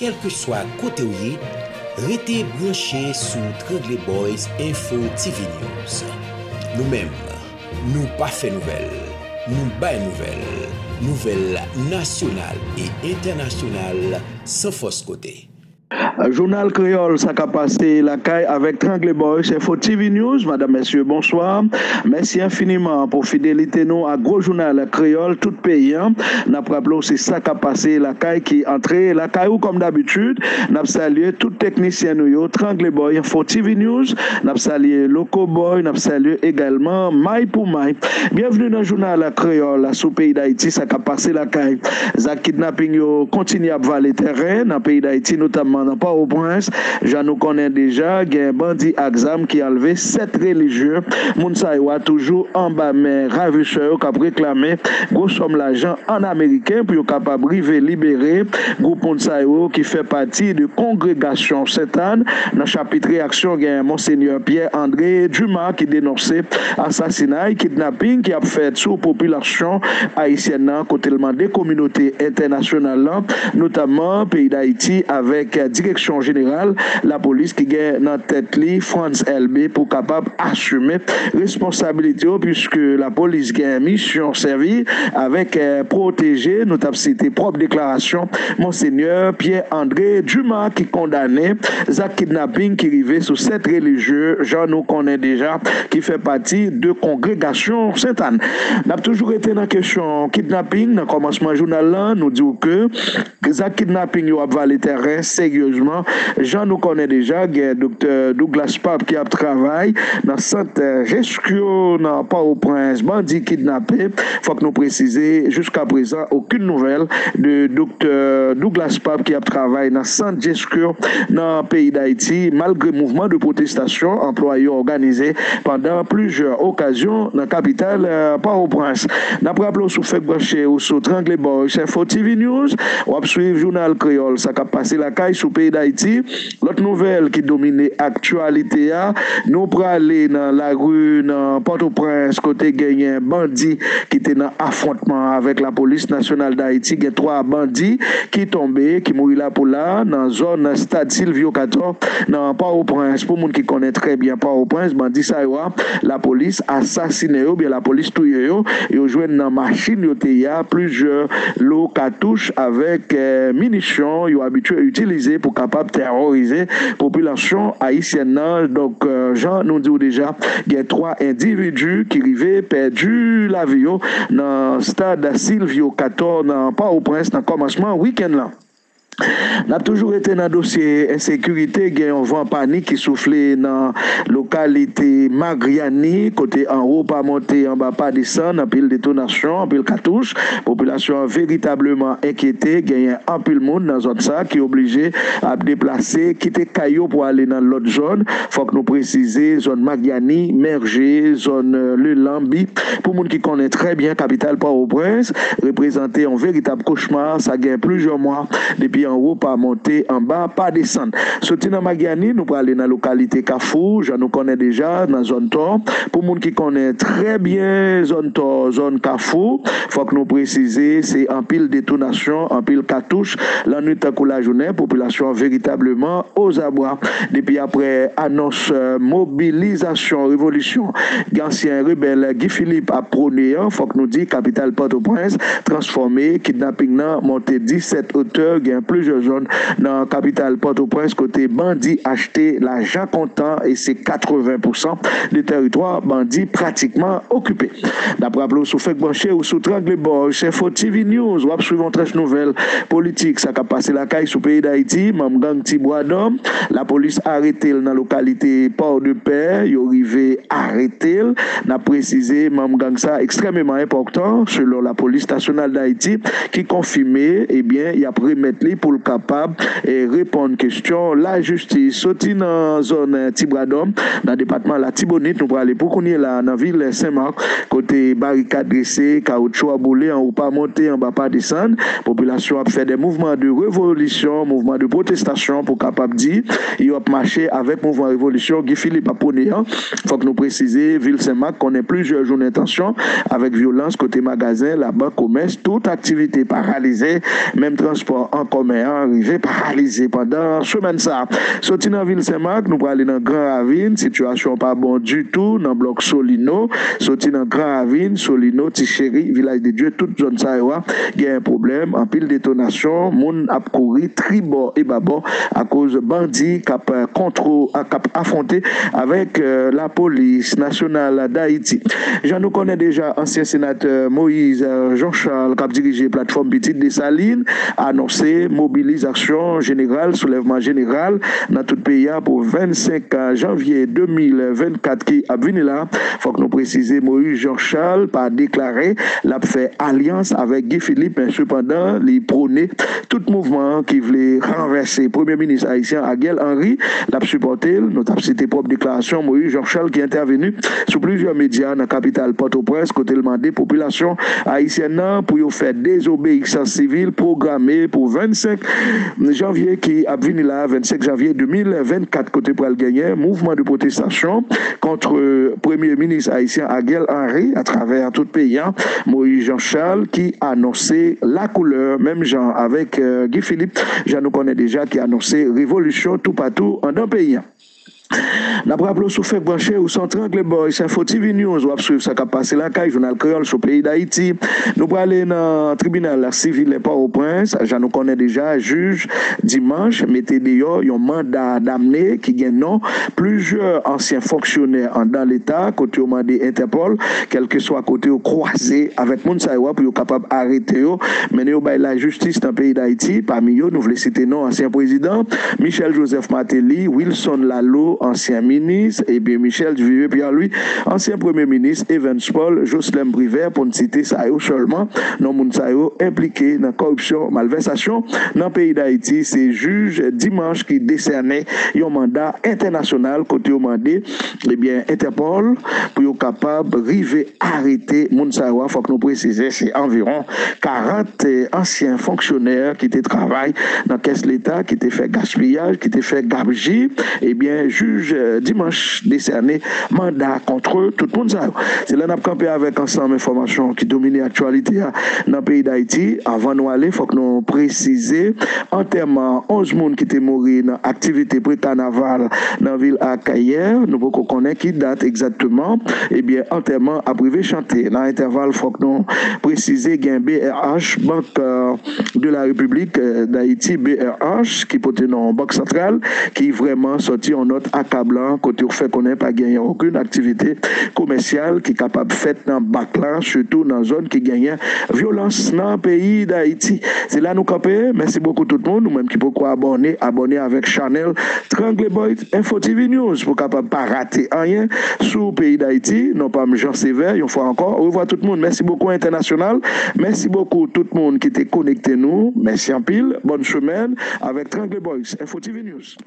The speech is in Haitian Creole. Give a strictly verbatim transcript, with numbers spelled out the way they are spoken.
Kèlkeswa kote w ye, rete branche sou Trangle Boys Info T V News. Nou menm, nou pa fè nouvèl, nou bay nouvèl, nouvèl nasyonal e entènasyonal san fòs kote. Jounal Kreyòl, sa k ap pase lakay avèk Trangle Boys Info T V News. Madam, mesye, bonswa. Mèsi enfiniman pou fidelite nou ak gwo jounal kreyòl tout peyi an. N ap raple w se sa k ap pase lakay ki antre lakay ou kòm dabitid. N ap salye tout teknisyen nou yo, Trangle Boy Info T V News. N ap salye Loco Boy, n ap salye egalman May pou May. Byenvni nan jounal kreyòl sou peyi Dayiti, sa k ap pase lakay. Zak kidnaping yo kontinye ap vale tèren nan peyi Dayiti, notamman nan Pòtoprens. Jan nou konnen deja, gen bandi ak zam ki anlve sèt relijye. Moun sa yo a toujou anba men ravisè yo k ap reklame gwo sòm lajan an ameriken pou yo kapab rive libere gwoup moun sa yo ki fè pati de kongregasyon Sentàn. Nan chapit reyaksyon, gen Monsenyè Pierre André Dumas ki denonse asasinay, kidnaping ki ap fèt sou popilasyon ayisyèn nan, kote l mande kominote entènasyonal lan, notamman peyi Dayiti, avèk Direksyon Jeneral Lapolis ki gen nan tèt li Frantz Elbé, pou kapab asime responsabilite yo, puiske lapolis gen misyon sèvi avèk, eh, pwoteje, nou t ap site pwòp deklarasyon Monsenyè Pierre André Dumas ki kondane zak kidnaping ki rive sou sèt relijye, jan nou konnen deja, ki fè pati de kongregasyon Sentàn. N ap toujou rete nan kesyon kidnaping. Nan kòmansman jounal lan, nou di w ke zak kidnaping yo ap vale tèren seryezman. Jan nou konnen deja, gen Doktè Douglas Pape ki ap travay nan sant, eh, Jesco nan Pòtoprens. Bandi kidnape. Fòk nou presize, jiska prezan, okenn nouvèl de Doktè Douglas Pape ki ap travay nan sant Jesco nan peyi Dayiti, malgre mouvman de pwotestasyon anplwaye yo òganize pandan plizyè okazyon nan kapital, eh, Pòtoprens. N ap raple w, si w fèk branche ou sou Trangle Boys Info T V News, w ap swiv jounal kreyòl, sa k ap pase lakay sou peyi Dayiti. Lòt nouvèl ki domine aktyalite a, nou prale nan lari nan Pòtoprens, kote genyen bandi ki te nan afwontman avèk Lapolis Nasyonal Dayiti. Gen twa bandi ki tonbe, ki mouri la pou la, nan zòn Stad Silvio Cator, nan Pòtoprens. Pou moun ki konnen trè byen Pòtoprens, bandi sa yo a, lapolis asasinen yo, oubyen lapolis touye yo. Yo jwenn nan machin yo te ye a plizyè lo katouch avèk, eh, minisyon yo abitye itilize pou kapab tèworize popilasyon ayisyèn nan. Donk, eh, jan nou di w deja, gen twa endividi ki rive pèdi lavi yo nan stad Silvio Cator nan Pòtoprens nan kòmansman wikenn lan. N ap toujou rete nan dosye ensekirite. Gen yon van panik ki soufle nan lokalite Maryani, kote anwo pa monte, anba pa desann, anpil detonasyon, anpil katouch. Popilasyon an veritableman enkyete. Genyen anpil moun nan zòn sa ki oblije ap deplase, kite kay yo pou ale nan lòt zòn. Fòk nou presize, zòn Maryani, Mèje, zòn, eh, Lelanbi, pou moun ki konnen trè byen kapital Pòtoprens, reprezante yon veritab kochma. Sa gen plizyè mwa depi anwo pa monte, anba pa desann. Soti nan Maryani, nou prale nan lokalite Kafou, jan nou konnen deja, nan zòn Tò. Pou moun ki konnen trè byen zòn Tò, zòn Kafou, fòk nou presize, se anpil detonasyon, anpil katouch. Lannwit tankou lajounen, popilasyon an veritableman ozabwa. Depi aprè anons, eh, mobilizasyon revolisyon ansyen rebèl Guy Philippe ap pwone an, fòk nou di kapital Pòtoprens transfòme. Kidnaping nan monte disèt otè. Gen plizyè zòn nan kapital Pòtoprens kote bandi achte lajan kontan, e se katreven pousan de tèritwa bandi pratikman okipe. N ap raple w, si w fèk branche ou sou Trangle Boys Info T V News, w ap swiv yon tranch nouvèl politik, sa k ap pase lakay sou peyi Dayiti. Manm gang Ti Bwadòm, lapolis arete l nan lokalite Pòdepè. Yo rive arete l. N ap presize, manm gang sa ekstrèmeman enpòtan, selon Lapolis Nasyonal Dayiti, ki konfime, ebyen, y ap remèt li pou l kapab, eh, reponn kesyon lajistis. Soti nan zòn, eh, Ti Bwadòm, nan depatman Latibonit, nou prale pou kounye la nan vil Senmak, kote barikad drese, kawoutchou ap boule, anwo pa monte, anba pa desann. Popilasyon ap fè de mouvman de revolisyon, mouvman de pwotestasyon pou kapab di yo ap mache avèk mouvman revolisyon Guy Philippe ap pwone an. Fòk nou presize, vil Senmak konnen plizyè jounen tansyon avèk vyolans, kote magazen, labank, komès, tout aktivite paralize. Menm transpò an kòmè an rive paralize pandan semèn sa a. Soti nan vil Senmak, nou prale nan Gran Ravin, sitiyasyon pa bon ditou nan blòk Solino. Soti nan Gran Ravin, Solino, Ti Cheri, Vilaj de Dye, tout zòn sa yo a genyen pwoblèm, anpil detonasyon, moun ap kouri tribò e babò akoz bandi k ap, eh, kontro-, k ap afwonte avèk, eh, lapolis nasyonal Dayiti. Jan nou konnen deja, ansyen senatè Moïse, eh, Jean Charles, k ap dirije Platfòm Pitit Desalin, anonse mobilizasyon jeneral, soulèvman jeneral nan tout peyi a pou vennsenk janvye de mil vennkat ki ap vini la. Fòk nou presize, Moïse Jean Charles pa deklare l ap fè alyans avèk Guy Philippe, men sepandan, li pwone tout mouvman ki vle ranvèse Premye Minis ayisyen Ariel Henry. L ap sipòte l. Nou t ap site pwòp deklarasyon Moïse Jean Charles ki entèveni sou plizyè medya nan kapital Pòtoprens, kote l mande popilasyon ayisyèn nan pou yo fè dezobeyisans sivil pwograme pou vennsenk janvye ki ap vini la, vennsenk janvye de mil vennkat, kote pral genyen mouvman de pwotestasyon kont Premye Minis ayisyen Ariel Henry atravè tout peyi a. Moïse Jean Charles ki anonse lakoulè, menm jan avèk, eh, Guy Philippe, jan nou konnen deja, ki anonse revolisyon toupatou anndan peyi a. N ap raple w, si w fèk branche, ou se yon Trangle Boys Info T V News, w ap swiv sa k ap pase lakay, jounal kreyòl sou peyi Dayiti. Nou prale nan tribinal sivil Pòtoprens. Jan nou konnen deja, jij dimanch mete deyò yon manda damne ki gen non plizyè ansyen fonksyonè anndan Leta, kote yo mande Entèpòl, kèlkeswa kote yo kwaze avèk moun sa yo a, pou yo kapab arete yo, mennen yo bay lajistis nan peyi Dayiti. Pami yo, nou vle site non ansyen prezidan Michel Joseph Martelly, Wilson Lalo, ansyen minis, epi Michel Duvivier Pierre-Louis, ansyen premye minis, Evans Paul, Jocelerme Privert, pou n site sa yo sèlman. Non moun sa yo enplike nan kòripsyon, malvèsasyon nan peyi Dayiti. Se jij dimanch ki desène yon manda entènasyonal kote yo mande, ebyen, Entèpòl pou yo kapab rive arete moun sa yo a. Fòk nou presize, se anviwon karant ansyen fonksyonè ki te travay nan kès Leta, ki te fè gaspiyaj, ki te fè gabji. Ebyen, jij, eh, dimanch desène manda kont tout moun sa yo. Se la n ap kanpe avèk ansanm enfòmasyon ki domine aktyalite a nan peyi Dayiti. Anvan nou ale, fòk nou presize antèman onz moun ki te mouri nan aktivite pre-kanaval nan vil Akayè. Nou poko konnen ki dat egzakteman, ebyen, antèman ap rive chante. Nan entèval, fòk nou presize gen B R H, Bank, eh, de la République, eh, d'Haïti, B R H, ki pote non Bank Santral, ki vrèman sòti yon nòt akablan, kote yo fè konnen pa genyen okenn aktivite komèsyal ki kapab fèt nan bank la, sitou nan zòn ki genyen vyolans nan peyi Dayiti. Se la nou kanpe. Mèsi bokou tout moun. Ou menm ki poko abòne, abòne avèk chanèl Trangle Boys Info T V News pou kapab pa rate anyen sou peyi Dayiti. Non pa m Jean Sévère, yon fwa ankò. Orevwa tout moun. Mèsi bokou entènasyonal. Mèsi bokou tout moun ki te konekte nou. Mèsi anpil. Bòn semèn avèk Trangle Boys Info T V News.